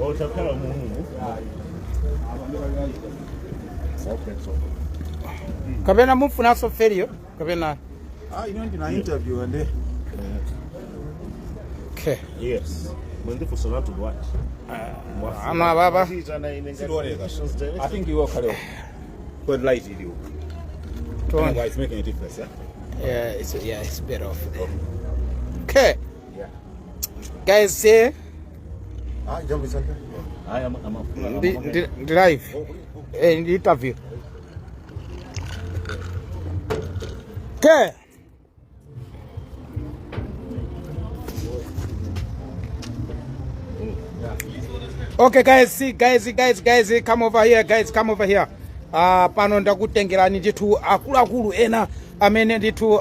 Utakhala mumu. Okay, so. Kapena mufunanso feriyo kapena? Ah, ino ndina interview ande. Okay. Yes. Mwendifunso latu bwanji. Ama baba. Silooneka. I think you work alone. But light ili huko. Tuone. It's making a difference, yeah? Yeah, it's better off there. Okay. Yeah. Guys, Ah, jambo sana. Haya amafuna. Ndi live. Eh, ndi interview. Okay. Okay guys, see, guys, guys, guys, come over here, guys, come over here. Pano ndakutengerani ndithu akuluakulu ena amene ndithu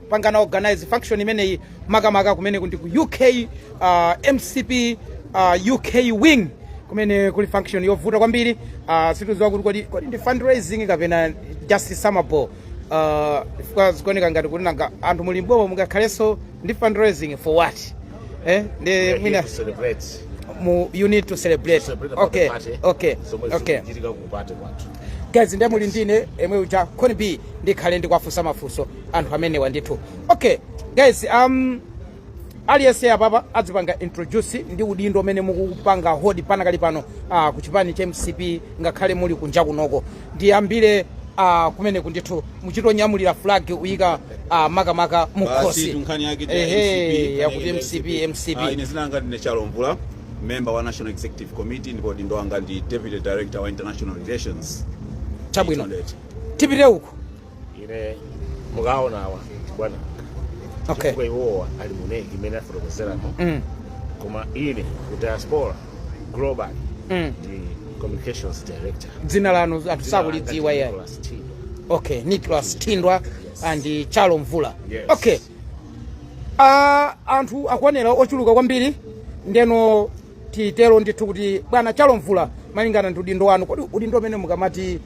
pangana organize function imeneyi, makamaka kumene ndi ku UK, MCP UK wing, kumene kuli function yovuta kwambiri. Situdziwa kuti kodi ndi fundraising kapena just summer ball, chifukwa zikuoneka ngati kuti nanga anthu muli mboma mungakhalenso ndi fundraising for what, eh? Ndi mwina Celebrate. You need to celebrate. Celebrate about Okay. the party. Zomwe zikuchitika ku party kwathu. Guys, ndiye muli ndine emwe uja Connie B, ndikhale ndikuwafunsa mafunso anthu amenewa ndithu. Okay guys, aliyense apapa adzipanga introduce ndi udindo umene mukupanga hold panakali pano ku chipani cha MCP ngakhale muli kunja kunoko. Ndiyambire kumene kundithu muchitonyamulira flag uyika makamaka mukhosi. Nkhani yake ndi Ehe. MCP. Yakuti MCP, MCP. Ah, ine zina langa ndine Chalo Mvula, member wa National Executive Committee, ndipo udindo wanga ndi Deputy Director wa International Relations. Chabwino. 800. Tipite uku. Ine mukaona awa bwana. Okay. Chifukwa iwowa ali mu NEC imene afotokozeramo. Koma ine ku diaspora global ndi communications director. Dzina lanu anthu sakulidziwa iyayi. Nicholas Tindwa. Okay, Nicholas Tindwa and Chalo Mvula. Yes. Okay, anthu akuonera ochuluka kwambiri, ndeno titero ndithu kuti bwana Chalo Mvula, malingana ndi udindo wanu, kodi udindo umene mukamati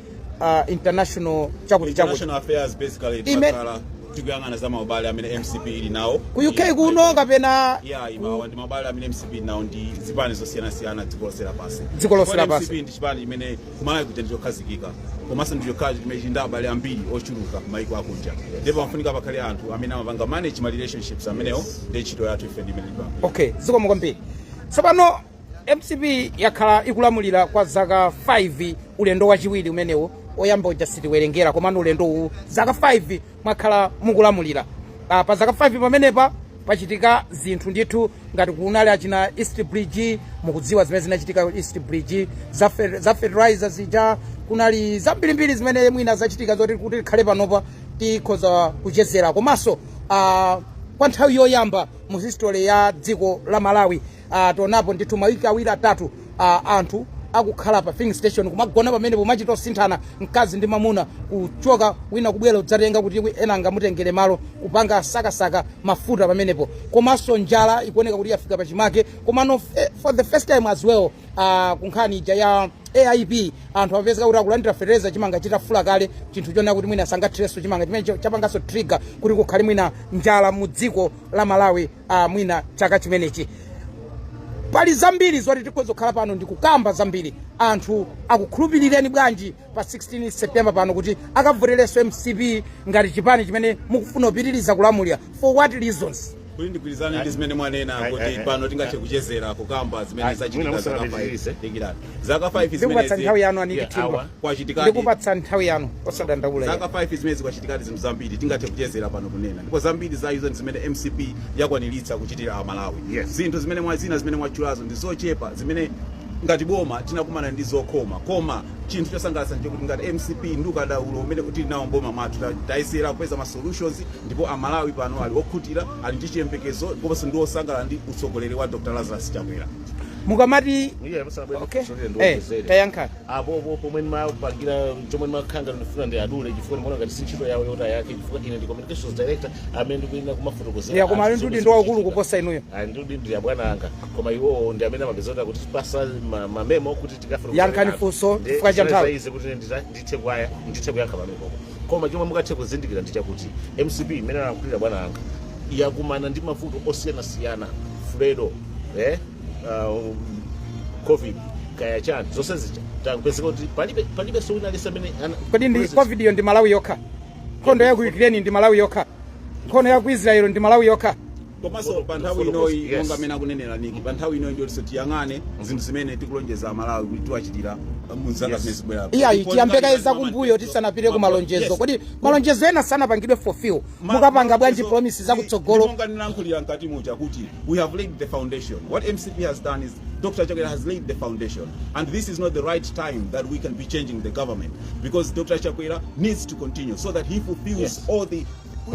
international chakuti chakuti? International affairs basically. Timakhala tikuyang'ana za maubale amene MCP ili nawo Ku UK kuno kapena? Yeah, imawa ndi maubale amene MCP ili nawo ndi zipani zosiyanasiyana dziko lonse lapansi. Dziko lonse Chipani lapansi. MCP ndi chipani chimene kumalawi kuja ndichokhazikika, komanso ndi chokhacho chimene chili ndi abale ambiri ochuluka kumayiko akunja, ndipo pafunika pakhale anthu amene amapanga manage ma relationships amenewo. Ndi ntchito yathu ife ndi imene tipanga. Okay, zikomo kwambiri. Tsopano MCP yakhala ikulamulira kwa zaka 5, ulendo wachiwiri umenewo, oyamba uja sitiwerengera, komano ulendo uwu zaka 5 mwakhala mukulamulira. Pa zaka 5 pamenepa pachitika zinthu ndithu, ngati kunali achina East Bridge, mukudziwa zimene zinachitika ku East Bridge, za fertilizer zija, kunali zambirimbiri zimene mwina zachitika zoti kuti tikhale panopa tikhoza kuchezera. Komanso kwa nthawi yoyamba mu history ya dziko la Malawi, tionapo ndithu mawiki awiri atatu anthu akukhala pa filling station, kumagona pamene pomachita osinthana mkazi ndi mamuna, kuchoka wina kubwera udzatenga kuti ena angamutengere malo, kupanga sakasaka mafuta pamenepo. Komanso njala ikuoneka kuti yafika pachimake. Komano for the first time as well, kunkhani ija ya AIP, anthu apezeka kuti akulandira fertilizer chimanga chitafula kale, chinthu chonena kuti mwina sangathirenso chimanga chimene chapanganso trigger kuti kukhale mwina njala mu dziko la Malawi mwina chaka chimenechi. Pali zambiri zoti tikhoza kukhala pano ndikukamba zambiri. Anthu akukhulupirireni bwanji pa 16 September pano kuti akavoterenso MCP ngati chipani chimene mukufuna kupitiriza kulamulira? For what reasons? Kuti ndigwirizane ndi zimene mwanena Ai, kuti ai, ai. pano tingathe kuchezera kukamba zimene Ai, zachitika mwina zaka 5. musanapitirize. Dikirani, zaka 5 Ndikupatsa zimenezi nthawi yanu, aniki Yeah, Thindwa. awa. Kwachitikadi. Ndikupatsa nthawi yanu, osadandaula. Zaka 5 zimene zikwachitikadi zinthu zambiri, tingathe kuchezera pano kunena, ndipo zambiri za izo ndi zimene MCP yakwaniritsa kuchitira Amalawi. Zinthu zimene mwa zina zimene mwatchulazo ndi zochepa zimene ngati boma tinakumana ndi zokhoma, koma chinthu chosangalatsa nchokuti ngati MCP ndi ukadaulo umene tili nawo mboma mwathu, tayesera kupeza ma solutions, ndipo Amalawi pano ali okhutira, ali ndi chiyembekezo komanso ndi osangalala ndi utsogoleri wa Dr Lazarus Chakwera. Mukamati Iye musanabwere Okay. kusonera Eh, ndiwonjezere. Tayankha. Apopo pomwe ndimapangira chomwe ndimakhanga ndifuna ndi adule, chifukwa ndimaona ngati si ntchito yawo yoti ayakhe, chifukwa ine ndi communications director amene ndikuyenera kumafotokozera Ya, koma anthu ali zomwe ndi udindo waukulu zikuchitika. kuposa inuyo. Ali ndi udindo ya bwana anga, koma iwowo ndi amene amapeza kuti tipasa mamemo kuti tikafotokozere Yankhani anthu. funso, Ndi chifukwa cha zimene nthawi. zaize kuti ine ndithe kuyankha pamenepopo. Koma chomwe mungathe kuzindikira ndi chakuti MCP imene analankhulira bwana anga yakumana ndi mavuto osiyanasiyana, Fredo, eh? COVID kaya chani, zonse zija takupezeka kuti palibe wina aliyense amene Kodi ndi COVID yo ndi Malawi yokha? Nkhondo ya ku Ukraine ndi Malawi yokha? Nkhondo ya ku Israel ndi Malawi yokha? Komanso pa nthawi inoyi, monga amene akunenera Niki, pa nthawi inoyi ndiyonso tiyang'ane zinthu zimene tikulonjeza Amalawi kuti tiwachitira mu zaka zimene zibwera. Iyayi, tiyambekaye kumbuyo tisanapite ku malonjezo. Kodi malonjezo ena sanapangidwe fulfill? Mukapanga bwanji promise zakutsogolo? Monga ndinalankhulira mkati muja kuti we have laid the foundation. What MCP has done is Dr. Chakwera has laid the foundation, and this is not the right time that we can be changing the government, because Dr. Chakwera needs to continue so that he fulfills all the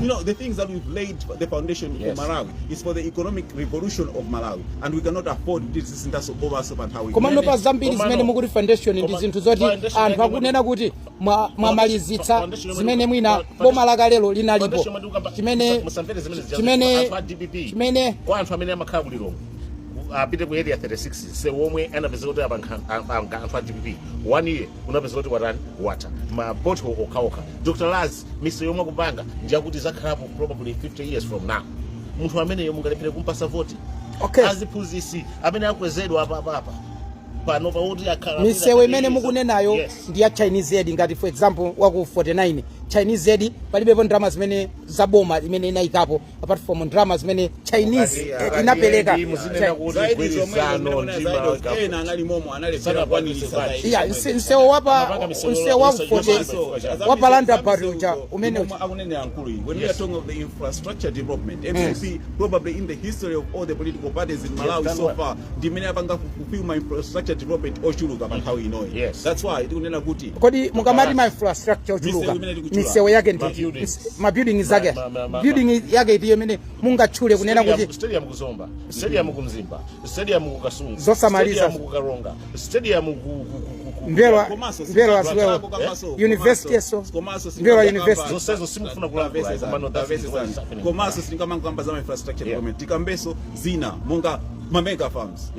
you know the things that we've laid the foundation for Malawi is for the economic revolution of Malawi, and we cannot afford kuti tisindaso bomaso pa nthawi. Komano pa zambiri zimene mukuti foundation ndi zinthu zoti foundation anthu yake akunena kuti mwamalizitsa foundation yomwe zimene mwina boma lakalelo linalipo. Foundation yomwe tikukamba- Chimene musamvere zimene zija anthu a DPP, chimene kwa anthu amene amakhala ku Lilongwe apite ku Area 36, se womwe anapeza kuti apanga anthu a DPP one year unapeza kuti watani, watha ma pothole okhaokha. Dr Laz, misewu yomwe akupanga ndiyakuti zakhalapo probably 50 years from now. Munthu ameneyo mungalephere kumpasa voti? Aziphunzisi amene akwezedwa apa apa apa pano pakuti akhala Misewu imene mukunenayo ndi ya Chinese aid. Ngati for example waku 49, Chinese aid, palibepo ndalama zimene zaboma imene inayikapo apart from ndalama zimene Chinese inapereka. Muzinena kuti Zaidi zomwe gwirizano zimene ndi zaidi ena anali momo analephera kukwaniritsa zaidi. Iya, nsewu wapa Amapanga misewu nsewu wa 40 wa pa roundabout uja umene uja. Akunenera nkulu iyi, when we are talking of the infrastructure development, MCP probably in the history of all the political parties in Malawi done so well. far ndimene apanga fulfill ma infrastructure development ochuluka pa nthawi inoyi. That's why tikunena kuti Kodi mukamati ma infrastructure ochuluka, Misewu imene tikuchula. misewu yake ndi Ma buildings. Ma building zake, building yake itiyo imene mungatchule kunena kuti Stadium ku Zomba, stadium ku Mzimba, stadium ku Kasungu, Zosamaliza. stadium ku Karonga, stadium ku Mbelwa Komanso Mbelwa as well, university so Mbelwa University. Zonsezo simufuna kulankhula, komano that's what is happening. Komanso sitingamangamba za infrastructure development, tikambeso zina monga ma mega farms,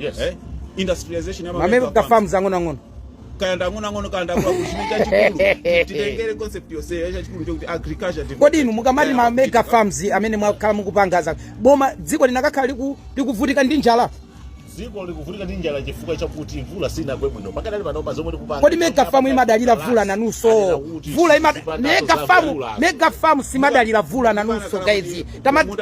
industrialization ya ma mega farms ang'onoang'ono. Kayanda ang'onoang'ono, kayanda akula, chimene chachikulu titengere concept yonseyo, chachikulu chokuti agriculture development. Kodi inu mukamati ma mega farms amene mwakhala mukupanga za boma, dziko linakakhala likuvutika ndi njala? Dziko likuvutika ndi njala chifukwa chakuti mvula sinagwe bwino pakadali pano zomwe tikupanga. Kodi mega farm imadalira vula nanunso? Vula ima mega farm, mega farm simadalira vula nanunso. Guys,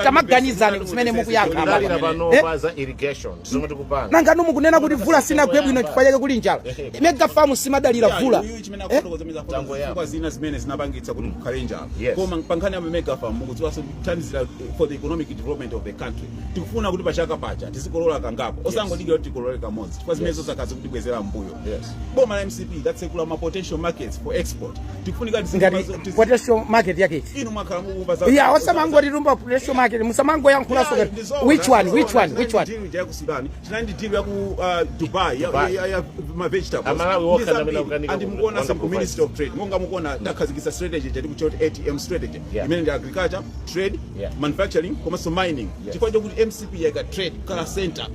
tamaganizani zimene mukuyankha Kudalira apa. pano Eh? pa za irrigation zomwe tikupanga. Nanganu mukunena kuti vula sinagwe bwino chifukwa chake kuli njala. Mega farm simadalira vula. Uyu chimene akufotokoza meza Tango yamba. zifukwa zina zimene zinapangitsa kuti kukhale njala. Koma pa nkhani ya mega farm mukudziwanso kuthandizira for the economic development of the country. Tikufuna kuti pachaka pacha tizikolola kangapo, osangodikira kuti tikolole kamodzi, chifukwa zimenezo zakazi kutibwezera mbuyo. Boma la MCP latsekula ma potential markets for export. Tikufunika Ngati potential market yake iti? Inu mwakhala mukumva za Iya, osamangoti tumba potential market, musamangoyankhulaso. Yeah, ndizoona, Which one, which one, ndizoona. which one? Deal ya ku Sudan, tinali ndi deal ya ku Dubai Dubai. ya ma vegetables. Amalawi okha Ndi zambiri. ndamene akukanika And mukuona kupanga ku Ministry of Trade, monga mukuona takhazikitsa strategy chatikuti ATM strategy imene ndi agriculture, trade, manufacturing komanso mining, chifukwa chokuti MCP yaika trade kukhala center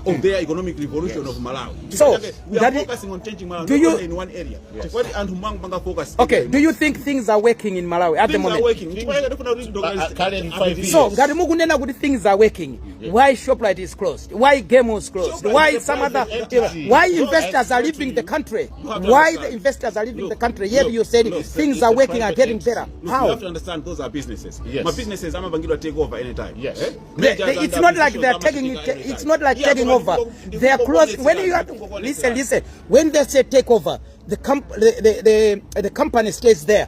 of their economic revolution of Malawi. So, Chifukwa chake we are focusing on changing Malawi, not only in one area, chifukwa kuti anthu mangopanga focus Okay, area do you think things are working in Malawi at the Things are moment? working. Chifukwa chake tikufuna kuti Current 5 So years. ngati mukunena kuti things are working, why Shoprite is closed, why Game was closed, Shoprite why is a some other private entity. why No, investors are I leaving the to you. country? You have to Why understand. the investors are leaving Look, the country, yet look, you said look, things it's are a working, are private getting entity. better? Look, How? you have to understand those are businesses. Yes. Ma businesses amapangidwa take over anytime. Yes. Eh? It's not like they're taking it, it's not like taking over. They are closing. When you have, listen, listen, when they say take over, the company stays there,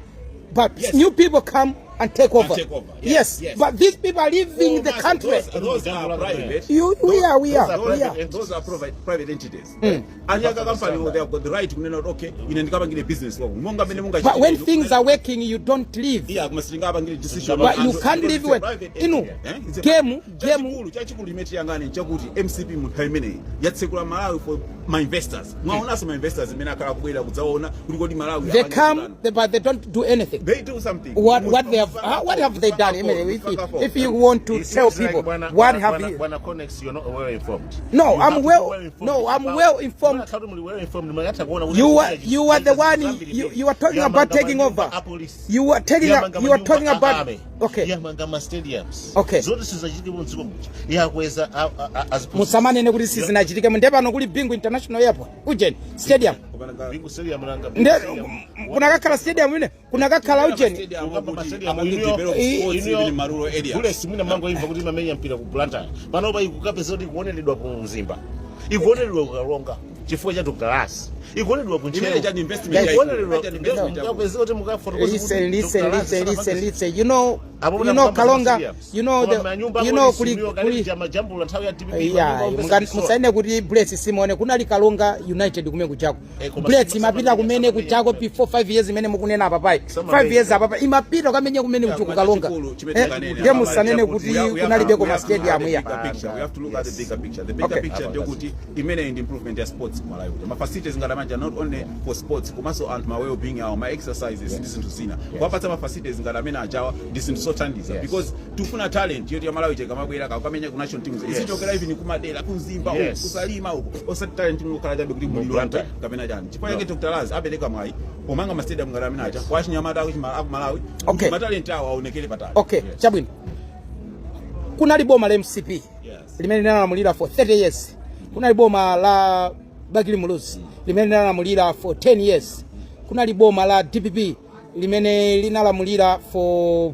but new people come and take over. Take over. Yes, Yes, yes. but these people are leaving the country. Those are private. You, we are, we Those are, are we private are. entities. Those are private entities. And yaka company, they have got the right kunena kuti okay, ine ndikapangire business wako monga mene munga But when things are working, you don't leave. Yeah, koma sitingapangire decision. But you And can't because leave it's a when private inu entity, eh? It's a game game chachikulu chimene tiyang'ane nchakuti MCP mu nthawi imeneyi yatsekula Malawi for ma investors. Mwaonanso ma investors imene akhala kubwera kudzaona kuti kodi Malawi They apange come, chotani. But they don't do anything. They do something. What they have, what have they done? I mean, if you want to It tell seems like people Bwana, what Bwana, have Bwana, you Bwana Connex, you're not well informed. No, You I'm have to be well- well informed no, I'm about- well informed. Bwana Karume, well informed. Mwakata kuona kuti You are the one, you are talking about Yamanga taking manyumba over. a police. You are taking Yamanga you are manyumba talking a about army. Okay. Yamanga ma stadiums. Okay. Zote sizachitike mu dziko muja. Yakweza aziphunzitsi. Musamanene kuti sizinachitike, nde pano kuli Bingu International. International Airport, ujeni, stadium. Bingu Stadium nanga. Nde kunakakhala stadium ine, kunakakhala ujeni. Bullets mwina mango imva kuti imamenya mpira ku Blantyre. Panopa ikukapeza kuti ikuoneredwa ku Mzimba, ikuoneredwa ku Karonga chifukwa cha Dr. Laz, ikuoneredwa ku Imene cha investment Ntcheu. yaikulu. Imene cha investment yaikulu. Kapeza kuti mukafotokoza. Listen, listen, listen, listen, listen. You know Kalonga, you know the you know kuli Majambula nthawi ya DPP. Yeah, musaine kuti Bullets simuone. Kunali Kalonga United kumene kuchako. Koma Bullets imapita kumene kuchako before 5 years imene mukunena apapai. 5 years apapa imapita kamenya kumene kuchako Kalonga. Ndiye musanene kuti kunalibeko ma stadium ya. We have to look at the bigger picture. The bigger picture ndekuti imene ndi improvement ya sports ku Malawi. Ma facilities ngati manja not only for sports, komanso anthu ma well being awo, ma exercises ndi zinthu zina. Kuwapatsa ma facilities ngati amene ajawa ndi zinthu zothandiza because tifuna talent yoti ya Malawi ikamabwera kakamenya ku national teams izichokera even kumadera, kuMzimba uko, kuSalima uko, osati talent ingokhala chabe kuti mulilo Blantyre. kapena chani. Chifukwa chake Dr. Laz apereka mwayi pomanga ma stadium ngati amene aja kwa achinyamata aku Malawi kuti ma talent awo aonekere patali. Okay, chabwino. Kunali boma la MCP limene linalamulira for 30 years. Kunali boma la Bakili Muluzi limene linalamulira for 10 years. Kunali boma la DPP limene linalamulira for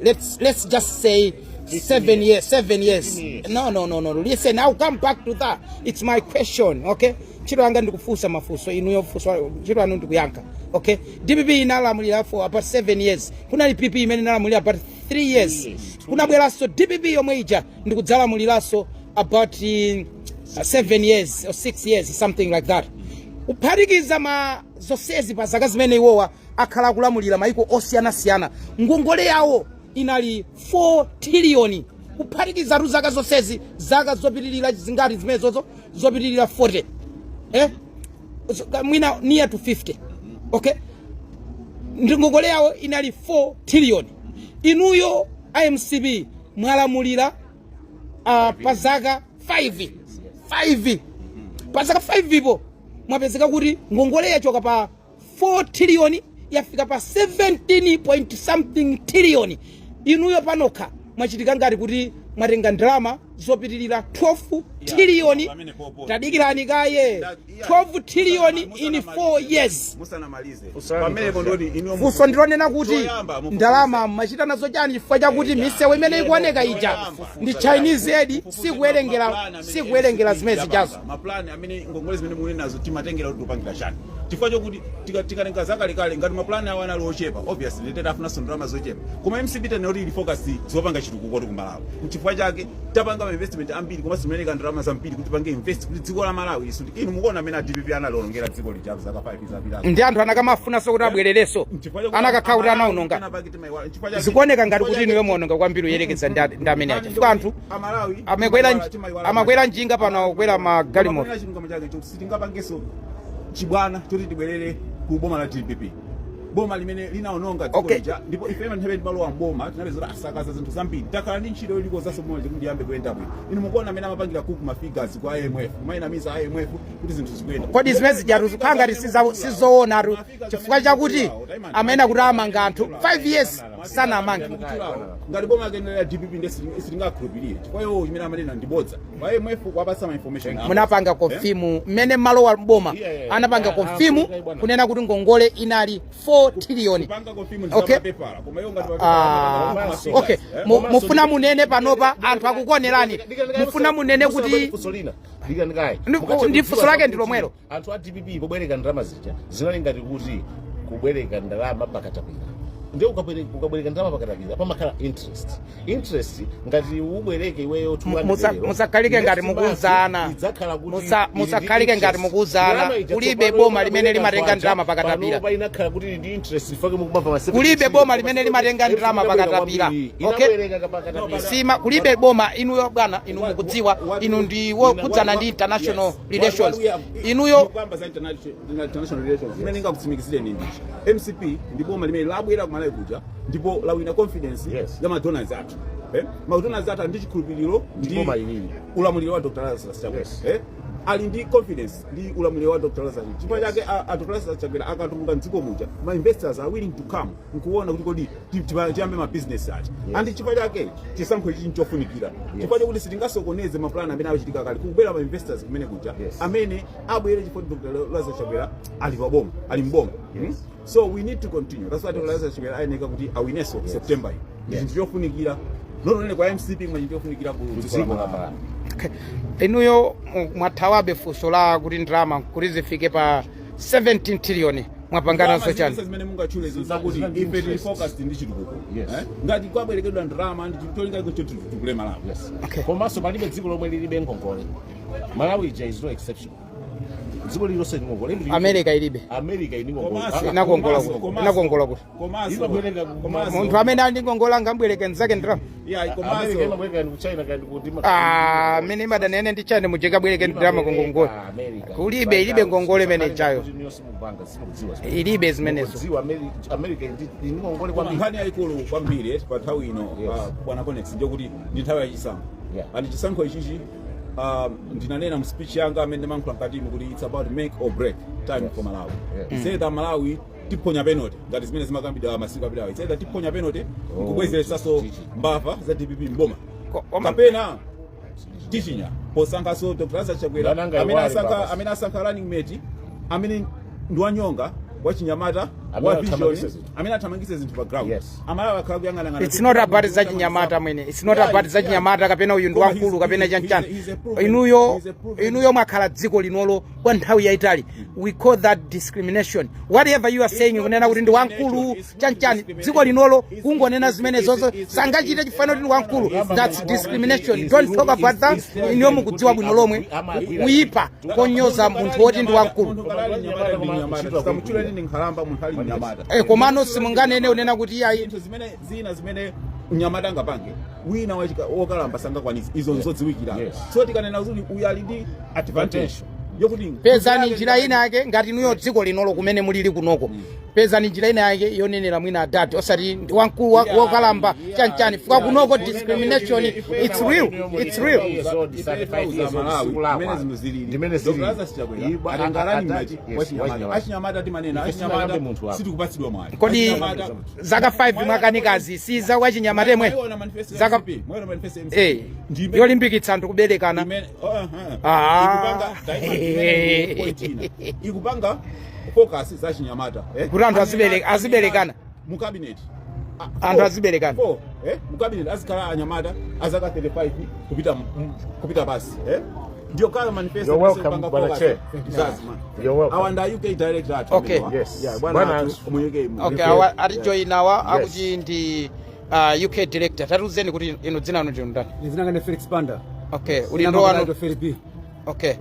let's just say 7 years, 7 years. 15 years. No, no, no, no, listen, I'll come back to that. It's my question, okay? Ntchito yanga ndikufunsa mafunso, inuyo funso, ntchito yanu ndikuyankha, okay? DPP inalamulira for about 7 years. Kunali PP imene inalamulira about 3 years. Years, two. Kunabweranso DPP yomwe ija ndikudzalamuliranso about 7 years or 6 years, something like that. Kuphatikiza ma zonsezi, pa zaka zimene iwowa akhala akulamulira maiko osiyanasiyana, ngongole yawo inali 4 trillion. Kuphatikizatu zaka zonsezi, zaka zopitirira zingati zimenezozo? Zopitirira 40, eh? Mwina near to 50, okay? Ngongole yawo inali 4 trillion. Inuyo iMCP mwalamulira pa zaka 5, 5, pa zaka 5 ipo mwapezeka kuti ngongole yachoka pa 4 trillion yafika pa 17 point something trillion. Inuyo panokha mwachitika ngati kuti mwatenga ndalama zopitirira 12 trillion. Pamene popo. Tadikirani kaye. 12 trillion in 4 years. Musanamalize. Musanamalize. Pamenepo ndoti inuyo Funso ndilonena kuti Choyamba, mufufuze. ndalama machita nazo chani? Chifukwa chakuti misewu imene ikuoneka ija ndi Chinese aid, sikuwerengera zimene zijazo. Maplani amene ngongole zimene muli nazo timatengera kuti tupangira chani, chifukwa chokuti tikatenga zakalekale ngati maplani awo anali ochepa, obviously nditete afunanso ndalama zochepa. Koma MCP tanena kuti ili focus zopanga chitukuko ku Malawi. Nchifukwa chake tapanga ma investment ambiri komanso timapereka ndalama zambiri kuti tipange invest kuti dziko la Malawi lisuti. Inu mukuona amene a DPP analonongera dziko lija zaka 5 zapitazo. Ndi anthu anakamafunanso kuti abwererenso anakakhala kuti anaononga. Zikuoneka ngati kuti inuyo muononga kwambiri uyerekeza ndi amene aja, chifukwa anthu amakwera njinga, pano akukwera magalimoto. Chilungamo chake choti sitingapangenso chibwana choti tibwerere ku boma la DPP, boma limene linaononga dziko lija. Ndipo ife nthawi timalowa mboma tinapeza kuti asakaza zinthu zambiri. Takhala ndi ntchito ilikozanso boma kuti liyambe kuyenda bwino. Inu mukuona amene amapangira cook ma figures ku IMF, kumayinamiza IMF kuti zinthu zikuyenda. Kodi zimene zijatu zikukhala ngati sizoonatu, chifukwa chakuti amene kuti amanga anthu 5 years sanamange. Ngati boma kenera DPP nde sitingakhulupirire, chifukwa iwo chimene amanena ndi bodza. Kwa IMF kuwapatsa ma information apo. Munapanga confirm mmene mmalowa mboma? Yeah. Anapanga Ah, confirm bwana. kunena kuti ngongole inali 4 trillion. Kupanga confirm ndi mapepala, koma iwo ngati Ah, mapepala. okay. Mufuna munene panopa, anthu akukuonerani, mufuna munene kuti Funso lina likanikayi. Ndi funso lake ndi lomwelo. Anthu a DPP pobwereka ndalama zija zinali ngati kuti kubwereka ndalama pakatapira. Ndiye ukabwereka ndalama pakatapira pamakhala interest. Interest ngati ubwereke iweyo 200 lero, Musakhalike ngati next month mukuuzana. idzakhala kuti ili ndi Musakhalike ngati interest. mukuuzana. Ndalama ija Kulibe tsopano boma ukabwereka limene limatenga kwacha, ndalama pakatapira. panopa inakhala kuti ili ndi interest ifake mukumamva ma Kulibe boma limene limatenga ndalama pakatapira. Okay? Inabwereka pakatapira. Sima kulibe boma. Inuyo bwana, inu mukudziwa, inu ndi wokhudzana ndi international relations, inuyo. Kwamba za international relations, imene ingakutsimikizire ni ndichi: MCP ndi boma limene labwera kumalawi kuja ndipo lawina confidence ya ma donors athu, eh? Ma donors athu ali ndi chikhulupiriro ndi boma ilili. ulamuliro wa Dr. Lazarus Chakwera. Eh? Ali ndi confidence ndi ulamuliro wa Dr. Lazarus. Chifukwa chake a Dr. Lazarus Chakwera akatuluka mdziko muja, ma investors are willing to come nkuona kuti kodi tiyambe ma business aja. And chifukwa chake chisankho ichi nchofunikira, chifukwa chokuti sitingasokoneze mapulani amene achitika kale. Kubwera ma investors kumene kuja amene abwere chifukwa Dr. Lazarus Chakwera ali paboma, ali mboma. So we need to continue. That's why Dr. Lazarus Chakwera ayeneka kuti awinenso September iyi. Ndi chinthu chofunikira not only kwa MCP, koma chinthu chofunikira ku dziko la dziko la Malawi. Malawi. Okay. Inuyo mwathawabe funso la kuti ndalama kuti zifike pa 17 trillion, mwapangana Ndalama chani? zilizonse zimene mungatchule izo zakuti Zina ndi ife tili interest. focused ndi chitukuko. Yes. Eh? Ngati kwabwerekedwa ndalama ndi cholinga choti titukule Malawi. Yes. Okay. Komanso palibe dziko lomwe lilibe ngongole. Malawi ija is no exception. Dziko lililonse ndi ngongole. America ilibe. America ili ngongole. Komanso- Ah, ah. Inakongola komanso- kuti? komanso- Inakongola kuti? komanso Imabwereka komanso Munthu amene ali ndi ngongole angambwereke mnzake ndalama? Yeah, America komanso imabwereka ndi ku China kandi kuti Ah, amene imadanene ndi China mujekabwereke ndalama ku ngongole? Kulibe, ilibe ngongole imene ijayo. Ilibe zimenezo. Zimenezo. America ndi ngongole kwambiri. Nkhani yayikulu kwambiri pa nthawi ino, Yes. bwana Conex, ndiyokuti ndi nthawi yachisankho. And chisankho ichichi, ndinanena mu speech yanga amene ndimayankhula mkatimu kuti it's about make or break time for Malawi. It's either Malawi tiphonya penalty ngati zimene zimakambidwa masiku apitawo, it's either tiphonya penalty nkubwezeresanso chichi. mbava za DPP mboma, Koma kapena tichinya posankhaso Dr. Lazarus Chakwera Ndananga amene iwali asankha baba. amene asankha running mate amene ndi wanyonga, wachinyamata, Amene wa vision, athamangitse zinthu. amene athamangitse zinthu pa ground. Amalawi akhala kuyang'anang'ana. It's not about zachinyamata mwene, it's not about zachinyamata kapena uyu ndi wamkulu kapena chanchani. Inuyo, inuyo mwakhala dziko linolo kwa nthawi yayitali. We call that discrimination, whatever you are saying, kunena kuti ndi wamkulu chanchani. Dziko linolo kungonena zimene zonse sangachite chifano kuti ndi wamkulu, that's discrimination. Don't talk about that. Inuyo mukudziwa bwino lomwe kuyipa konyoza munthu woti ndi wamkulu. Munthu kalali mnyamata ndi mnyamata, tisamutchule ndi nkhalamba munthu ali mnyamata. Eh, komano simunganene unena kuti iyayi. Zinthu zimene zina zimene mnyamata angapange, wina wokalamba sangakwanitse, izo nzodziwikira. So tikanena kuti uyu ali ndi advantage yokuti Pezani njira ina yake ngati inuyo dziko linolo kumene mulili kunoko, pezani njira ina yake yonenera mwina adati osati ndi wamkulu wokalamba chanchani fika kunoko. Discrimination, it's real, it's real. Malawi, mmene zinthu zilili, Ndimene zilili. Dr. Lazarus Chakwera atenga running mate wachinyamata. Achinyamata timanena, achinyamata Sitingakambe munthu apa. sitikupatsidwa mwayi. Kodi Achinyamata- zaka 5 mwakanikazi si za wachinyamata imwe? Mwayiona manifesto ya Zaka MCP? Mwayiona manifesto ya MCP? Yolimbikitsa anthu kuberekana. Oh, uh-huh. Ah. Ikupanga point ina. Ikupanga focus za chinyamata, eh? Kuti anthu aziberekana. Mu cabinet. Ah, Anthu aziberekana. Four, eh? Mu cabinet azikhala anyamata azaka 35 kupita pasi, eh? Ndiyo kala manifesto. You're welcome, Ipanga Bwana focus. Chair. Zazi, man. You're welcome. Awa nda UK director athu amenewa. Yes. Yeah, bwana Bwana athu mu UK mu. Okay, awa atijoyinawa akuti ndi UK director. Tatiuzeni kuti inu dzina lanu ndinu ndani? Dzina langa ndi Felix Panda. Okay, udindo wanu? Felix B. Okay.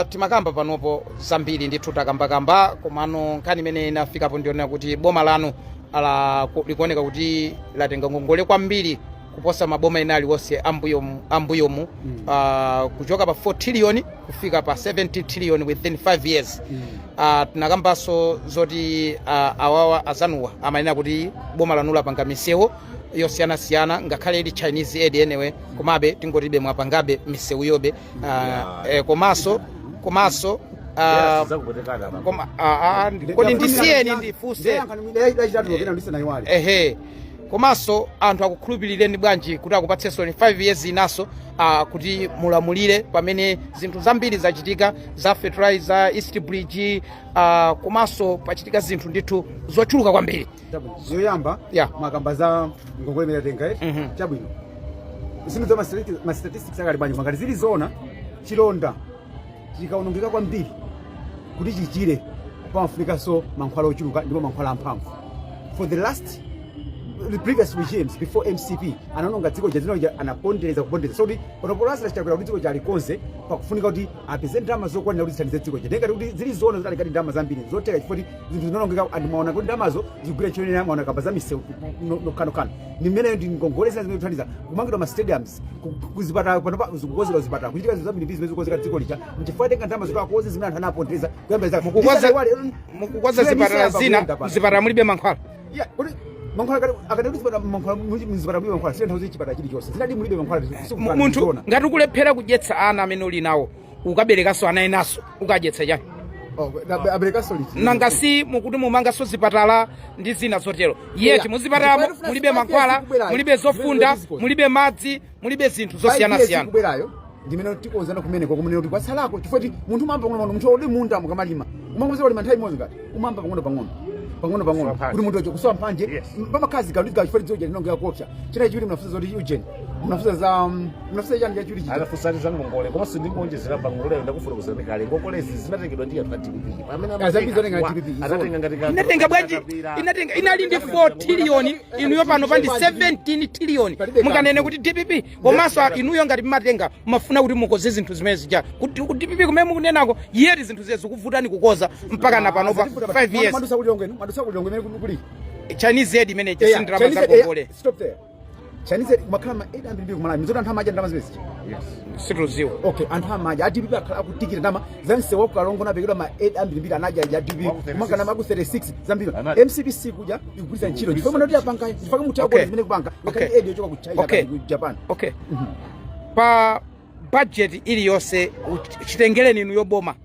Timakamba panopo zambiri ndithu, takambakamba, komano nkhani imene inafikapo ndionera kuti boma lanu likuoneka kuti latenga ngongole kwambiri kuposa maboma ena aliwonse ambuyomu, kuchoka pa 4 trillion kufika pa 17 trillion within 5 years. Tinakambanso zoti awawa azanuwa amanena kuti boma lanu lapanga misewu yosiyanasiyana, ngakhale ili Chinese aid anyway, komabe tingotibe mwapangabe misewu yobe. Komanso Zakupetekana. koma kodi ndisiyeni ndifunse. Lachitatu kapena ndisanayiwale. Ehe, komanso anthu akukhulupirireni bwanji kuti akupatsenso 5 years inaso kuti mulamulire pamene zinthu zambiri zachitika za fertilizer, East Bridge, komanso pachitika zinthu ndithu zochuluka kwambiri? Chabwino. Yoyamba, mwakamba za ngongole imene yatenga, eh? Chabwino, zinthu za ma statistics akali bwanji ngati zili zona, chilonda chikaonongeka kwambiri, kuti chichire pamafunikanso mankhwala ochuluka ndipo mankhwala amphamvu. For the previous regimes before MCP anaononga dziko ja, dzina anapondereza, kupondereza. So kuti panopo Lazarus Chakwera kuti dziko ja alikonze, pakufunika kuti apeze ndalama zokwanira kuti zithandize dziko ja. Ndengati kuti zili zoona zoti alikati ndalama zambiri, zotheka, chifukwa kuti zinthu zinaonongeka and mwaona kuti ndalamazo zikugwira ntchito ina. Mwaona kamba za misewu nokhanokha ndi mmeneyo, ndi ngongole zina zimene zikuthandiza kumangidwa ma stadiums, kuzipatala. Panopa zikukonzedwa zipatala, kuchitika zinthu zambiri zimene zikukonzeka dziko lija, nchifukwa tenga ndalama zoti akonze zimene anthu anapondereza kuyamba zaka. Mukukonza zipatala zina, mzipatala mulibe mankhwala. Yeah, kuti mankhwala akati kuti zipatala mankhwala, mzipatala mulibe mankhwala, sile nthawi chipatala chilichonse zinali mulibe mankhwala. Munthu ngati ukulephera kudyetsa ana amene uli nawo, Ukaberekanso ana enaso, ukadyetsa chani? Oh, aberekaso liti? Nanga si mukuti mumanganso zipatala ndi zina zotero, yet muzipatala Ndipo mulibe 5 years mankhwala, ikubwerayo, mulibe zofunda, zimene mulibe madzi, mulibe zinthu 5 years zosiyanasiyana. Ikubwerayo ndimene tikonzana kumeneko, kumene kuti kwatsalako, chifukwa ti munthu umamba pang'ono pang'ono. Munthu odi munda mukamalima, umangoza kulima nthawi imodzi, ngati umamba pang'ono pang'ono pang'ono pang'ono Kusowa kuti munthu acho kusowa mphanje. Pamakhazi gawo ndi gawo, chifukwa tidzoja linongera kuopsa. China chiwiri, munafunsa zoti ujeni, munafunsa za munafunsa chani chachiwiri chija? Anafunsani za ngongole, komanso ndingonjezera pa ngongoleyo, ndakufotokozerani kale, ngongolezi zinatengedwa ndi anthu a DPP pamene Ah, zambiri zinatenga wa- DPP, anatenga ngati Inatenga bwanji? Inatenga, inali ndi 4 trillion, inuyo pano pandi 17 trillion. Palibe. Mukanene kuti DPP, komanso inuyo ngati mmatenga, mafuna kuti mukoze zinthu zimene zija kuti ku DPP kumene mukunenako, yet zinthu ziye zikuvutani kukoza mpaka na pano pa 5 years. Mwadusa kulilongwe, mwadusa kulilongwe imene kuli Chinese aid imene Eya, si ndalama Chinese za aid, eya, ngongole. Stop there. Chinese aid kumakhala ma aid ambiri kumalawi, mzoti anthu amadya ndalama zimene zija? Situziwa. Okay, anthu amadya. A DPP akhala akutikira ndalama za msewu wa kukalongo, napekedwa ma aid ambirimbiri, anadya ya DPP. Waku 36. Kumakana maku 36 zambiri. Anadya. MCP sikudya, ikugwiritsa ntchito chifukwa muno kuti apanga, chifukwa mutha kuona zimene kupanga ngakhale aid yochoka ku China kapena ku Japan. Okay, pa budget iliyonse, chitengereni inu yoboma,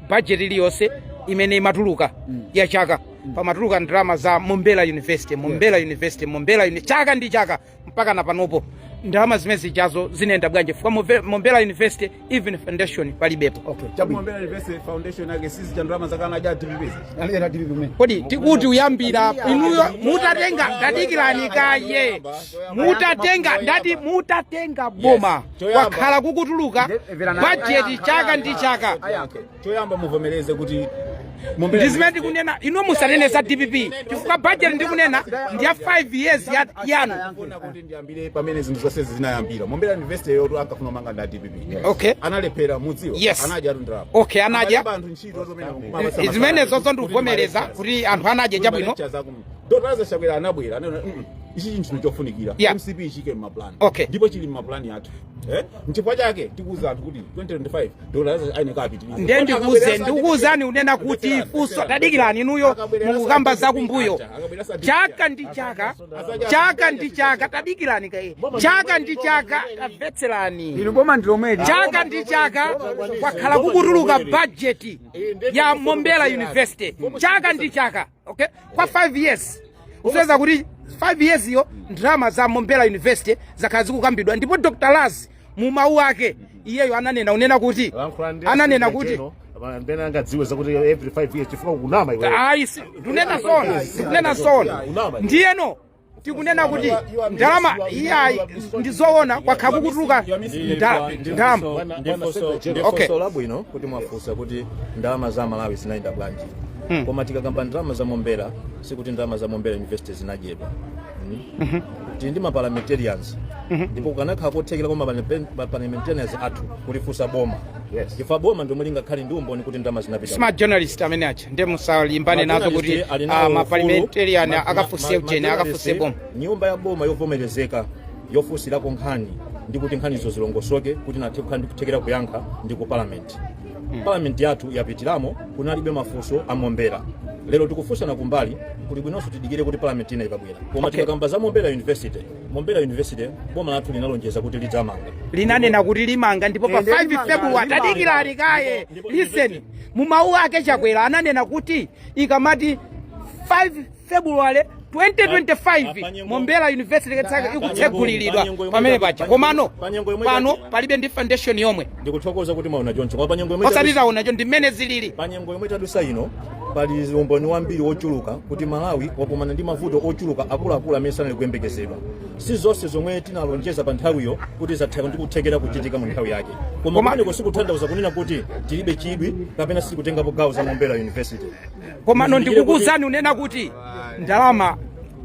budget iliyonse imene imatuluka ya chaka, pamatuluka ndalama za Mombera University, Mombera University, Mombera chaka ndi chaka mpaka na panopo. Ndalama zimene zijazo zinayenda bwanji? Chifukwa Mombera University even foundation palibepo. Okay, chabwino. Mombera University foundation yake sisi cha ndalama zakana ja DPP. Ali era DPP kumene. Kodi tikuti uyambira inuyo mutatenga, ndadikirani kaye, mutatenga, ndati mutatenga boma, Choyamba. kwakhala kukutuluka budget chaka ndi chaka. Ayankhe. Choyamba muvomereze kuti Ndi zimene ndikunena, inu musanene za DPP, chifukwa budget ndikunena ndi ya 5 years yanu. Ndifuna kuti ndiyambire pamene zinthu zonse zinayambira. Mombera University yotu ankafuna manga nda DPP. Analephera, mudziwa. Anadya atu ndalama. Okay, anadya. Amalemba anthu ntchito zomene. Zimene zonso ndikuvomereza kuti anthu anadya, chabwino. Dr. Lazarus Chakwera anabwera, anena, ichi chinthu chofunikira. MCP ichike mmaplan." Ndipo chili mmaplan yathu. Eh? Nchifukwa chake tikuuza anthu kuti 2025 Dr. Lazarus ayeneka apitirize. Ndiye ndikuuze, ndikukuuzani unena kuti funso, tadikirani, inuyo mukukamba zakumbuyo chaka ndi chaka, chaka ndi chaka. Tadikirani kaye, chaka ndi chaka, tamvetserani. Inu, boma ndi lomweli. Chaka ndi chaka kwakhala kukutuluka budget ya Mombera University, chaka ndi chaka, okay, kwa 5 years. Kusonyeza kuti 5 years iyo ndalama za Mombera University zakhala zikukambidwa. Ndipo Dr Laz mu mawu ake iyeyo ananena unena kuti ananena kuti Mbene angadziwe zakuti every 5 years, chifukwa kunama iwe. Ayi, ndikunena zona, ndikunena zona. Ndiyeno tikunena kuti ndalama iyayi, ndizoona kwakhala kukutuluka ndalama. Ndifunso labwino kuti mwafunsa kuti ndalama za Malawi zinayenda bwanji. Koma tikakamba ndalama za Mombera, sikuti ndalama za Mombera University zinadyedwa. Tili ndi maparliamentarians, ndipo kukanakhala kothekera kwa maparliamentarians athu kulifunsa boma, chifukwa boma ndomwe lingakhale ndi umboni kuti ndalama zinapita. Smart journalist amene acha, ndiye musalimbane nazo kuti Journalist ali nawo maparliamentarian ufulu. akafunse ujeni, akafunse boma. Nyumba ya boma yovomerezeka yofunsirako nkhani ndi kuti nkhanizo zilongosoke kuti nathe kukhala ndi kuthekera kuyankha ndi ku parliament. Parliament yathu yapitiramo, kunalibe mafunso a Mombera. Lero tikufunsana kumbali, kuli bwinonso tidikire kuti parliament ina ikabwera. Koma tikakamba za Mombera University, Mombera University boma lathu linalonjeza kuti lidzamanga. Linanena kuti limanga, ndipo pa Ende 5 limanga, February, limanga. tadikirani kaye, listen, mu mawu ake Chakwera ananena kuti ikamati 5 February 2025 Mombera University ketsaka ikutseguliridwa pamene paja. Komano pano palibe ndi foundation yomwe. Ndikuthokoza kuti mwaona choncho, koma panyengo yomwe Osati taona cho, ndi mmene zilili. Panyengo yomwe tadusa ino, pali umboni wambiri wochuluka kuti Malawi wakumana ndi mavuto ochuluka akuluakulu amene sanali kuyembekezedwa. Si zonse zomwe tinalonjeza pa nthawiyo kuti zatheka ndi kuthekera kuchitika mu nthawi yake. Koma kumeneko sikutanthauza kunena kuti tilibe chidwi kapena sitikutengapo gawo za Mombera University. Komano ndikukuwuzani unena kuti ndalama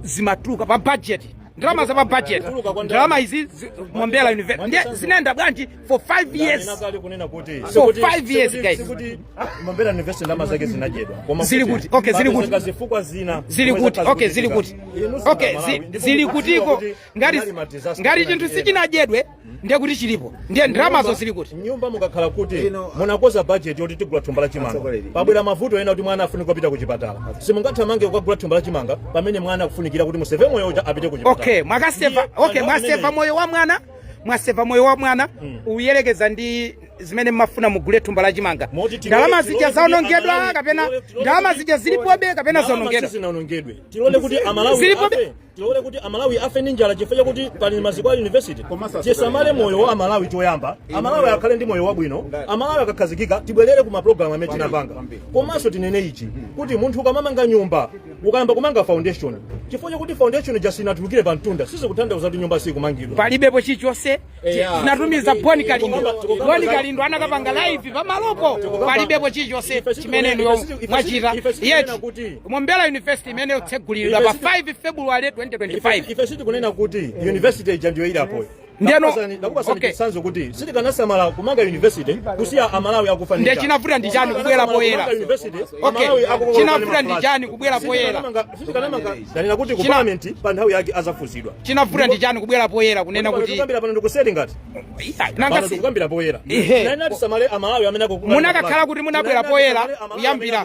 zimatuluka pa budget, ndalama za pa budget, ndalama izi Mombera University ndiye zinaenda bwanji for 5 years? Ndanena kale kunena kuti For 5 years, guys. Sikuti Mombera University ndalama zake zinadyedwa, koma Zili kuti? Okay, zili kuti? papezeka zifukwa zina Zili zomwe kuti? zakhala Okay, zili kuti? zikuchitika. Inu Okay, Malawi, ndipo zili mukudziwa kutiko? kuti Ngati kunali ma disaster ngati ena chinthu ndi ena. sichinadyedwe, ndiye kuti chilipo, ndiye ndalamazo zili kuti? Nyumba mukakhala kuti munakoza budget yoti tigula thumba la chimanga, Atsogoleri. pabwera mavuto ena kuti mwana afunika kupita kuchipatala, simungathamange kukagula thumba la chimanga pamene mwana akufunikira kuti museve moyo uja apite kuchipatala. Okay, mwakaseva. Ndiye, Okay, panthawi mwaseva imeneyi- moyo wa mwana, mwaseva moyo wa mwana uyelekeza ndi zimene mmafuna mugule thumba la chimanga. Moti Ndalama zija tilole kuti zaonongedwa Amalawi- kapena tilole ndalama kuti- zija zilipobe kapena Ndalama zaonongedwa? sizinaonongedwe. Tilole kuti Amalawi Zilipobe? afe, tilole kuti Amalawi afe ndi njala chifukwa chakuti pali maziko a university? Komanso Tisamale moyo wa Amalawi choyamba. Amalawi akhale ndi moyo wabwino. Amalawi akakhazikika, tibwerere ku mapulogalamu amene tinapanga. Komanso tinene ichi, kuti munthu ukamamanga nyumba, ukayamba kumanga foundation, chifukwa chakuti foundation ija sinatulukire pa mtunda, sizikutanthauza kuti nyumba sikumangidwa. Palibepo chilichonse. Tinatumiza Boni Kalindo. Boni Kalindo anakapanga live pamalopo. Palibepo chilichonse chimene inuyo mwachita. Ife sitikunena Yet kuti- Mombera University imene yotsegulidwa pa 5 February 2025. Ife sitikunena kuti university ija ndiyo ilipoyo. Ndakupasani chitsanzo kuti sitikanasamala kumanga university kusiya Amalawi akufa ndi Ndiye njala. chinavuta ndi chani kubwera poyera? Kumanga university, Okay. Amalawi akukoloka Chinavuta ndi ndi chani kubwera poyera? Sitikanamanga. Ndanena kuti ku parliament pa nthawi yake azafunsidwa. Chinavuta ndi chani kubwera poyera kunena Pano kuti tikukambira pano ndikuseri ngati Iya, nanga pano tikukambira poyera. Tinanena tisamale Amalawi amene akukuka Munakakhala kuti munabwera poyera kuyambira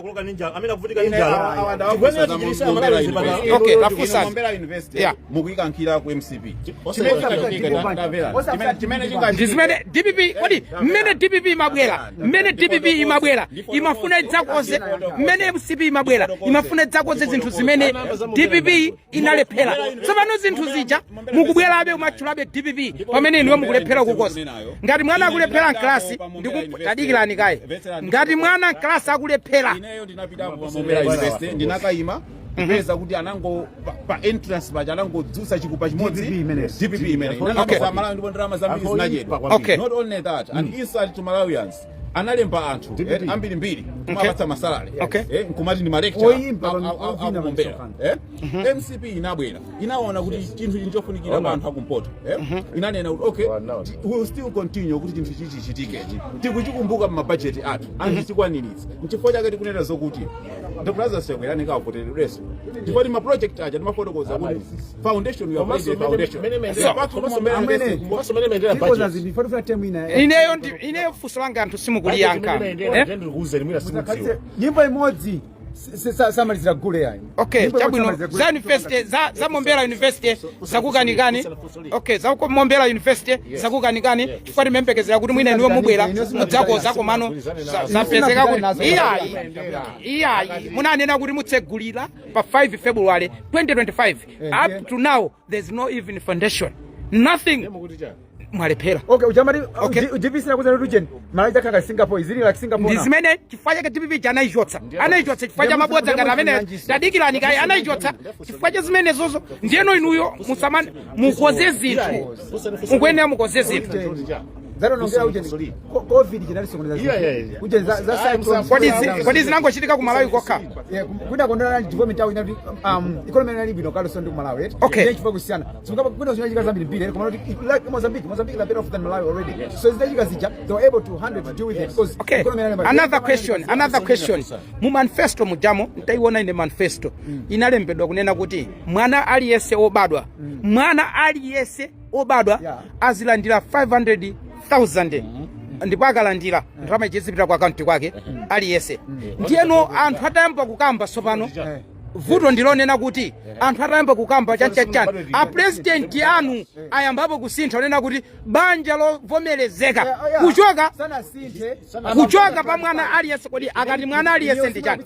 amene akuvutika ndi njala, tikuyenera tichiritse Amalawi mzipatala. Okay, tafunsani. Mombera University mukuyikankhira ku MCP. Chimene Ndi zimene DPP, kodi mmene DPP imabwera, mmene DPP imabwera imafuna idzakoze, mmene MCP imabwera imafuna idzakoze zinthu zimene DPP inalephera. Tsopano zinthu zija mukubwerabe umatchulabe DPP pamene inuyo mukulephera kukoza. Ngati mwana akulephera mklasi, tadikirani kaye, ngati mwana mklasi akulephera Ineyo ndinapitapo pa Mombera University, ndinakayima kupeza kuti anango pa entrance paja anangodzutsa chikupa chimodzi. DPP imene. DPP imene Malawi, ndipo ndalama zambiri zinachedwa. Not only that, an insult to Malawians, analemba anthu ambirimbiri kumapatsa ma salary nkumati ndi ma lecturer Oyimba ovina akumombera. pamisonkhano. MCP inabwera, inaona kuti chinthu ichi nchofunikira kwa anthu akumpoto, inanena kuti okay, we will still continue kuti chinthu chichi chichitike, tikuchikumbuka mumabajeti athu anthu tikwaniritsa. Nchifukwa chake tikunena zokuti Dr. Lazarus Chakwera anengavoteredwenso, chifukwa ma project aja timafotokoza kuti foundation, we have laid the foundation. Amene. Komanso mene mendera Tikoza budget. zinthu ifo tifuna term ina. Ineyo funso langa anthu simukuliyankha, eh? Ndikuwuzeni, mwina simudziwa. Nyimbo imodzi samalizira gule yayi. Okay. Nyimbo imodzi Chabwino. samalizira gule. Za university, za Mombera University zakukanikani. Okay, za ku Mombera University zakukanikani chifukwa timembekezera kuti mwina inuyo mubwera mudzakoza, komano zapezeka kuti iyayi, iyayi. Munanena kuti mutsegulira pa 5 February 2025. Up to now there's no even foundation, nothing. Mwalephera. Okay, uchamati Okay. DPP nakuza kuti ujeni Malawi chakhala Singapore, izili like Singapore Ndi now. zimene chifukwa chake DPP anaichotsa, anaichotsa chifukwa cha mabodza ngati amene. Tadikirani kaye. Anaichotsa chifukwa cha zimenezozo. Ndiyeno inuyo musamani mukoze zinthu, mukuyenera mukoze zinthu. Zatonongera ujeni COVID chinalisokoneza. Ujeni za cyclone. Kodi zinangochitika ku Malawi kokha? Yeah, kwina kondana development yawo inati economy inali bwino kale, ndi ku Malawi, right? Ndiye chifukwa kusiyana. So ngapa kwina zinachitika zambiri mbiri, koma kuti like Mozambique is better off than Malawi already. So zinachitika zija, they were able to handle, to deal with it because Okay. economy inali. Another question, another question. Mu manifesto mujamo, ntaiona ine manifesto inalembedwa kunena kuti mwana aliyense obadwa, mwana aliyense obadwa azilandira 500,000, ndipo akalandira ndalama ichizipita ku akaunti kwake aliyense. Ndiyeno anthu atayamba kukamba, tsopano vuto ndilonena kuti anthu atayamba kukamba chanchachani, apresidenti anu ayambapo kusintha, onena kuti banja lovomerezeka kuchoka Sanasinthe. kuchoka pa mwana aliyense. Kodi akati mwana aliyense ndi chani?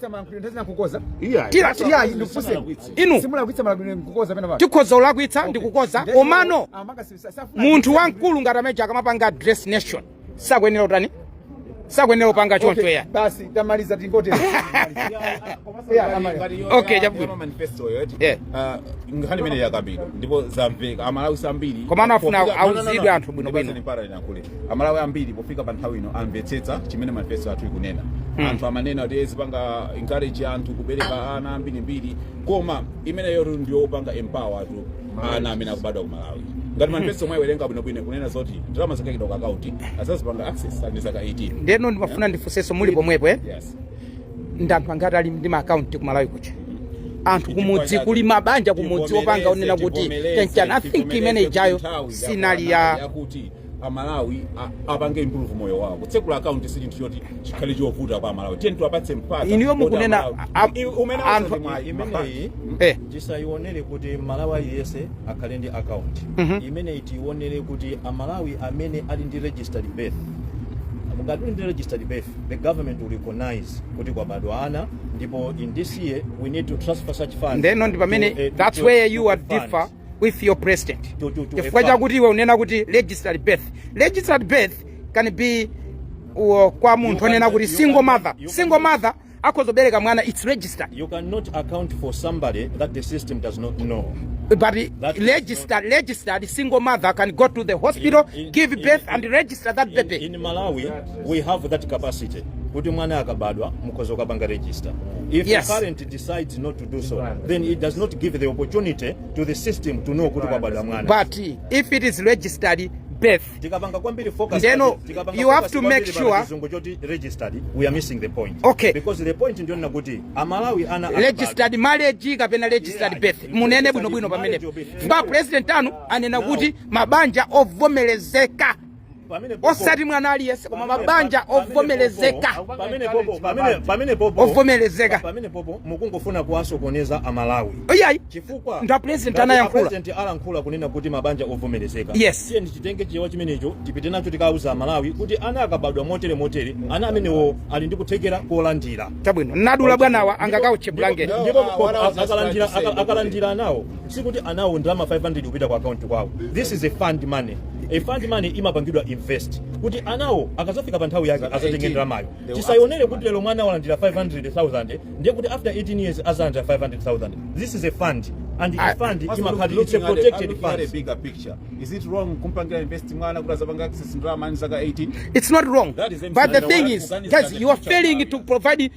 Kukoza. Tira Iya, ndikufuse. Inu. Simulakwitsa malakwino nkukoza pena pa. Tikhoza ulakwitsa ndikukoza, komano munthu wamkulu ngati amene akamapanga address nation sakuyenera utani, sakuyenera upanga choncho ya. Basi, tamaliza, tingote. Yeah, amaliza. Okay, chabwino. Manifesto yo, Yeah. nkhani imene yakambidwa ndipo zamveka, Amalawi sambiri Komano afuna No, no, no, no. auzidwe anthu bwinobwino. Ndipaseni mpata ndinakule. Amalawi ambiri pofika pa nthawi ino amvetsetsa chimene manifesto athu ikunena. Anthu amanena kuti ezipanga encourage anthu kubereka ana ambirimbiri, koma imeneyo ndiyopanga empower tu ana amene akubadwa ku Malawi. Ngati manifesto mwayiwerenga bwinobwino, kunena zoti ndalama zikayikidwa ku akaunti azazipanga access ali zaka 18. Ndeno ndimafuna ndifunsenso muli pomwepo, eh? Yes. Ndi anthu angati ali ndi maakaunti ku Malawi kuja? Anthu kumudzi kuli mabanja kumudzi opanga onena kuti chanchani. I think imene ijayo sinali ya yakuti Amalawi apange improve moyo wawo. Kutsekula akaunti si chinthu choti chikhale chovuta kwa Amalawi. Tiye tiwapatse mpata Inuyo kuti mukunena Amalawi- umene Imeneyi tisayionere kuti Malawi aliyense akhale ndi account. Imeneyi tionere kuti Amalawi amene ali ndi registered birth Ngati uli ndi registered birth, the government will recognize kuti kwabadwa ana, ndipo in this year we need to transfer such funds Ndeno ndi pamene to that's where you are differ with your president, to a chifukwa fund. Chakuti iwe unena kuti registered birth, registered birth can be kwa munthu onena kuti single mother, single mother akhozobereka mwana, it's registered. You cannot account for somebody that the system does not know. But That is registered single mother can go to the hospital, give birth and register that baby. In Malawi, we have that capacity kuti mwana akabadwa mukhoza kukapanga register. If the parent decides not to do so, then it does not give the opportunity to the system to know kuti kwabadwa mwana. But if it is registered birth, Tikapanga kwambiri focus Ndeno, tikapanga you have focus to make kwambiri pa chizungu choti registered, we are missing the point. Because the point ndiyonena kuti Amalawi ana akabadwa. Registered marriage kapena registered birth, munene bwinobwino pamenepo, chifukwa president anu anena kuti mabanja ovomerezeka, osati mwana aliyense, koma mabanja ovomerezeka. Pamene popo Ovomerezeka. Pamene popo mukungofuna kuwasokoneza Amalawi, Iyayi, chifukwa nda president ngati anayankhula. a president alankhula kunena kuti mabanja ovomerezeka, tiye ndichitenge chichewa chimenecho, tipite nacho, tikauza Amalawi kuti ana akabadwa motere motere, ana amenewo ali ndi kuthekera kolandira. Chabwino, nadula bwanawa angakauche blanket. Ndipo What I was just akalandira trying to say, akalandira anawo, sikuti anawo ndalama 500 kupita ku account kwawo. This is a fund money. A fund money imapangidwa invest kuti anawo akazafika pa nthawi yake azatenge 18, ndalamayo. they will Tisayonere access kuti lero mwana walandira 500,000, ndiye kuti after 18 years azalandira 500,000. This is a fund, and a fund Also, imakhala, it's a looking at protected I'm looking at a fund. bigger picture. Is it wrong kumpangira invest mwana kuti azapanga access ndalama zaka 18? It's not wrong. That is But the MC. thing is, Afghanistan, guys, the you are future failing Malawi. to provide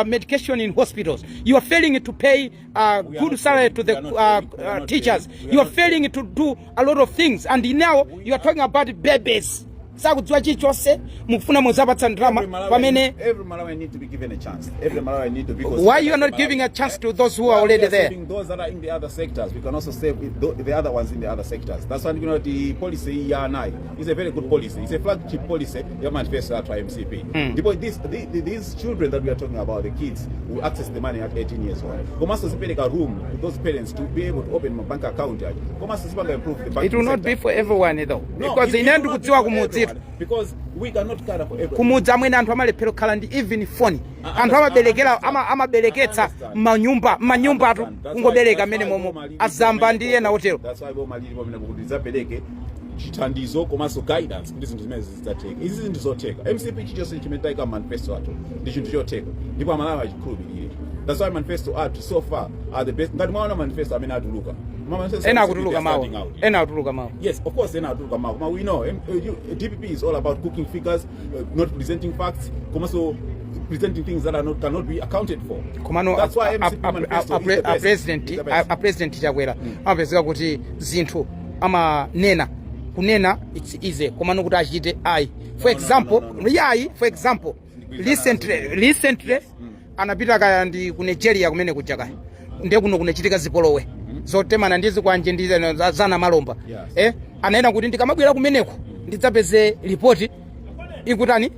medication in hospitals. You are failing to pay We are good not salary failing. to the We are not failing. We are not teachers. failing. We are You are not failing to do a lot of things. And now you are talking about babies. Sakudziwa chilichonse, mukufuna muzapatsa ndalama Every Malawian pamene every Malawian need to be given a chance. Every Malawian need to be Why you are not giving a chance to those who are While we already are there? saving those that are in the other sectors, we can also save the other ones in the other sectors. That's why the policy ya anayi is a very good policy. It's a flagship policy ya manifesto at MCP. Ndipo these children that we are talking about, the kids, will access the money at 18 years old. Komanso zipereka room to those parents to be able to open a bank account. Komanso zipanga improve the banking It will not sector. be for everyone though. No, Because it ine will not be ndikudziwa for kumudzi everyone, because we cannot cater for everyone. Kumudzi amwene anthu amalephera kukhala ndi even phone. Anthu amaberekera amabereketsa manyumba manyumbatu, kungobereka mmene momo, azamba ndi ena otero. That's why boma lili pamene kuti lidzapereke chithandizo komanso guidance kuti zinthu zimene zidzatheka. Izi zinthu zotheka. MCP chilichonse chimene tayika manifesto athu ndi chinthu chotheka, ndipo Amalawi achikhulupirire. That's why manifesto athu so far are the best. Ngati mwaona manifesto amene atuluka, ma manifesto Ena a MCP, akutuluka they are mawa. standing out. Ena akutuluka mawa. Yes, of course, ena atuluka mawa. Koma we know DPP is all about cooking figures, not presenting facts, komanso presenting things that are not cannot be accounted for. Komano That's why MCP manifesto is the a best. president Is the best. a president Chakwera amapezeka kuti zinthu amanena, kunena it's easy, komano kuti achite ayi. For example, no, no, no. yayi, for example, recently anapita kaya ndi ku Nigeria kumene kuja kaya, ndiye kuno kunachitika zipolowe zotemana ndi zikwanje ndi zana malomba. Ananena kuti ndikamabwera kumeneko ndidzapeze ripoti ikutani,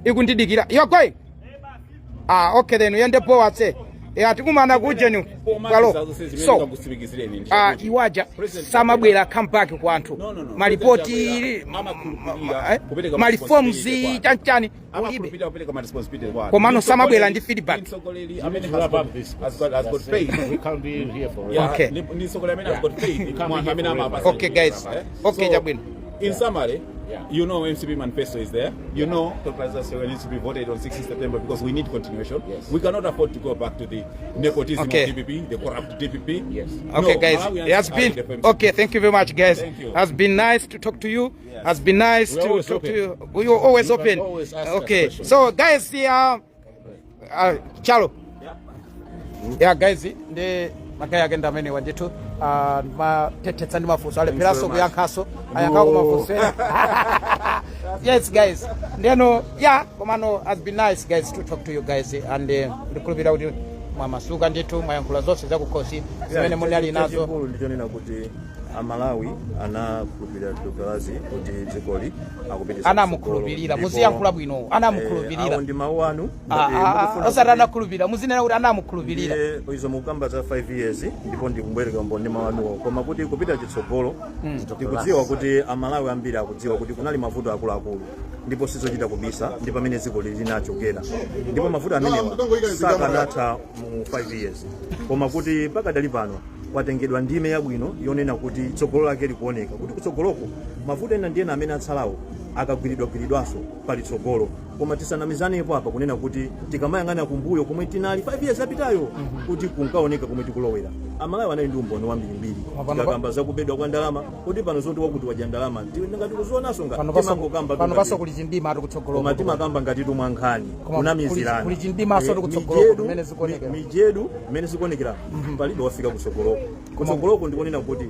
ikundidikira. You are going? Ah, okay, then uyende powa tse. Yeah, tikumana kujeni bwalo. So iwaja samabwera come back ku anthu. No. Malipoti, President Chakwera amakhulupirira kupereka ma reforms, responsibility kwa chanchani ulibe. Amakhulupirira kupereka ma responsibility kwa anthu. Komano samabwera ndi feedback. Mtsogoleri amene Wrap has got, up this. has got faith. We can't be here forever. Yeah, ndi mtsogoleri amene has got faith mwa anthu amene amapasa. Okay, guys. Okay, So, chabwino. in summary, you know MCP manifesto is there. You know Dr. Lazarus needs to be voted on 16 September because we need continuation. We cannot afford to go back to the nepotism of DPP, the corrupt DPP. Okay, No, guys, Malawians it has are been ready for MCP. Okay. Thank you very much, guys. Thank you. Has been nice to talk to you. Yes. Has been nice We are to always talk open. to you. We are always You can open. always ask us Okay, questions. so guys, chalo. Yeah, guys, ndi ma guys ake ndi amene wandithu matethetsa ndi mafunso, alepheranso very much. kuyankhaso, ayankhako mafunso ena. Yes, guys, ndeno yeah, komano has been nice, guys, to talk to you guys, and ndikhulupirira kuti mwamasuka ndithu, mwayankhula zonse zakukhosi zimene munali nazo. Chachikulu ndichonena kuti Amalawi anakhulupirira Dr. Lazi kuti dzikoli akupitisa. Anamukhulupirira, muziyankhula bwino, anamukhulupirira. Awo ndi mawu anu. Ah, Ngati ah, ah, mukufuna osati anakhulupirira, muzinena kuti anamukhulupirira. Ndiye izo mukukamba za 5 years, ndipo ndikubwereka mboni ndi mawu anuwo, koma kuti kupita chitsogolo, tikudziwa kuti Amalawi ambiri akudziwa kuti kunali mavuto akuluakulu, ndipo sizochita kubisa, ndi pamene dziko lili linachokera, ndipo mavuto amenewa sakanatha mu 5 years, koma kuti pakadali pano kwatengedwa ndime yabwino yonena kuti tsogolo lake likuoneka kuti kutsogoloko mavuto ena ndi ena amene atsalawo akagwiridwagwiridwanso pali tsogolo. Koma tisanamizanepo apa kunena kuti tikamayang'ana kumbuyo komwe tinali 5 years apitayo, kuti kunkaoneka komwe tikulowera. Amalawi anali ndi umboni wambirimbiri. Tikakamba zakubedwa kwa ndalama, kuti pano zoti wakuti wadya ndalama, ngati kuzionanso ngati timangokamba. Pano paso kuli chimdima ati kutsogoloko. Koma timakamba ngati tumwa nkhani Koma kunamizirana. kuli chimdimaso tikutsogoloko kumene zikuonekera. Mijedu mmene zikuonekera, palibe wafika kutsogoloko. Kutsogoloko ndikunena kuti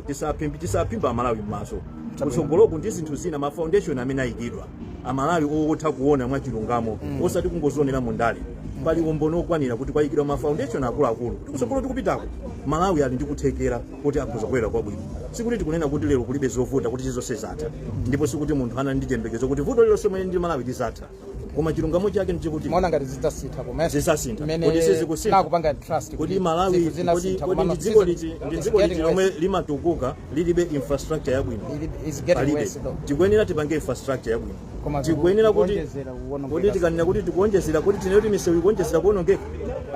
tisaphimba Amalawi m'maso. Kutsogoloko ndi zinthu zina, ma foundation amene ayikidwa, Amalawi otha kuona mwachilungamo, osati kungozionera mundale. Pali umboni okwanira kuti kwayikidwa ma foundation akuluakulu kuti kutsogolo tikupitako Malawi ali ndi kuthekera kuti akhoza kuyera kwabwino. Sikuti tikunena kuti lero kulibe zovuta, kuti zizonse zatha, ndipo sikuti munthu anali ndi chiyembekezo kuti vuto lililonse mwene ndi Malawi lizatha, koma chilungamo chake ndichikuti Maona ngati zidzasintha koma Zisasintha. mmene Kodi sizikusintha? nakupanga trust Kodi Malawi zinthu zinasintha, kodi komano ndi dziko liti, ndi it's dziko liti getting lomwe worse. limatukuka lilibe infrastructure yabwino? It's getting Palibe. worse though. Tikuyenera tipange infrastructure yabwino. Koma Tikuyenera kuti kuonjezera kuwonongeka. Kodi tikanena kuti tikuonjezera, kuti tinene kuti misewu ikuonjezera kuwonongeka?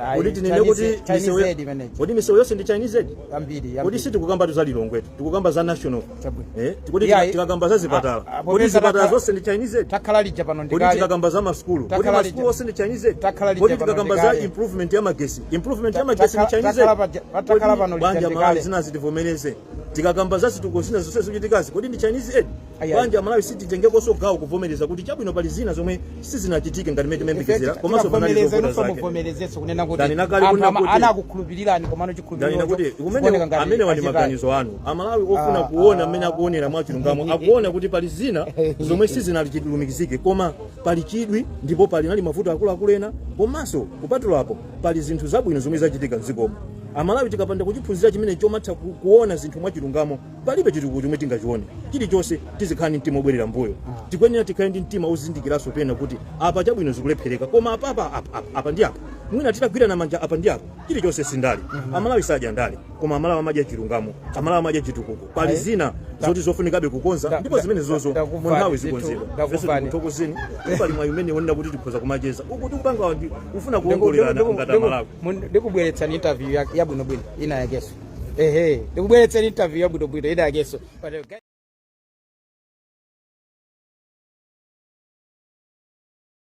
Ayi, Kodi tinene kuti Chinese misewu aid imeneyi. Kodi misewu yonse ndi Chinese aid? Ambiri, Kodi ambiri. sitikukamba za Lilongwe, tikukamba za national. Chabwino. Tikuti Yeah, tikakamba za zipatala, ah, ah, kodi popeza zipatala zonse ndi Chinese aid? Takhala lija pano Kodi ndikale. tikakamba za masukulu, kodi Takhala masukulu lija. onse ndi Chinese aid? Takhala lija Kodi pano tikakamba za ndikale. improvement ya magesi, improvement ya magesi ndi Chinese aid? Takhala Kodi pano lija bwanja ndikale. Malawi zina zitivomereze, tikakamba za zitukuko zina zonse zikuchitikazi, kodi ndi Chinese aid? Ayi, ayi. Bwanja Malawi sititengekonso gawo kuvomereza kuti chabwino pali zina zomwe sizinachitike ngati mmene timembekezera, komanso panali Tikavomereza, zovuta inunso zake. muvomerezenso kunena kuti Ndanena kale anthu kunena kuti anakukhulupirirani, komano chikhulupiriro Ndanena kuti kumene amene wali maganizo anu, Amalawi ofuna kuona mmene akuonera mwachilungamo akuona kuti pali zina zomwe sizinalumikizike, koma pali chidwi, ndipo pali nali mavuto akuluakulu ena, komanso kupatulapo pali zinthu zabwino zomwe zachitika mdzikomo. Amalawi tikapanda kuchiphunzira chimene chomatha kuona zinthu mwachilungamo, palibe chitukuko chomwe tingachione. Chilichonse tizikhala ndi mtima obwerera mbuyo. Tikuyenera tikhale ndi mtima ozindikiranso pena kuti apa chabwino zikulephereka, koma apapa apa, apa, apa ndi apa mwina titagwirana manja apa ndi apa. Chilichonse sindale. Amalawi sadya ndale, koma Amalawi amadya chilungamo, Amalawi amadya chitukuko. Pali Ayi. zina zoti zofunikabe kukonza, ndipo zimene zozo ndakuvani mu nthawi ndithu, zikonzedwa. ndakuvani. Tikuthokozeni, pali mwayi umene wonena kuti tikhoza kumacheza uku tikupanga ndi kufuna kuwongolерana ngati Amalawi. Ndikubweretsani interview yabwinobwino ina yakeso. Ehe, ndikubweretsani interview yabwinobwino ina yakeso. But,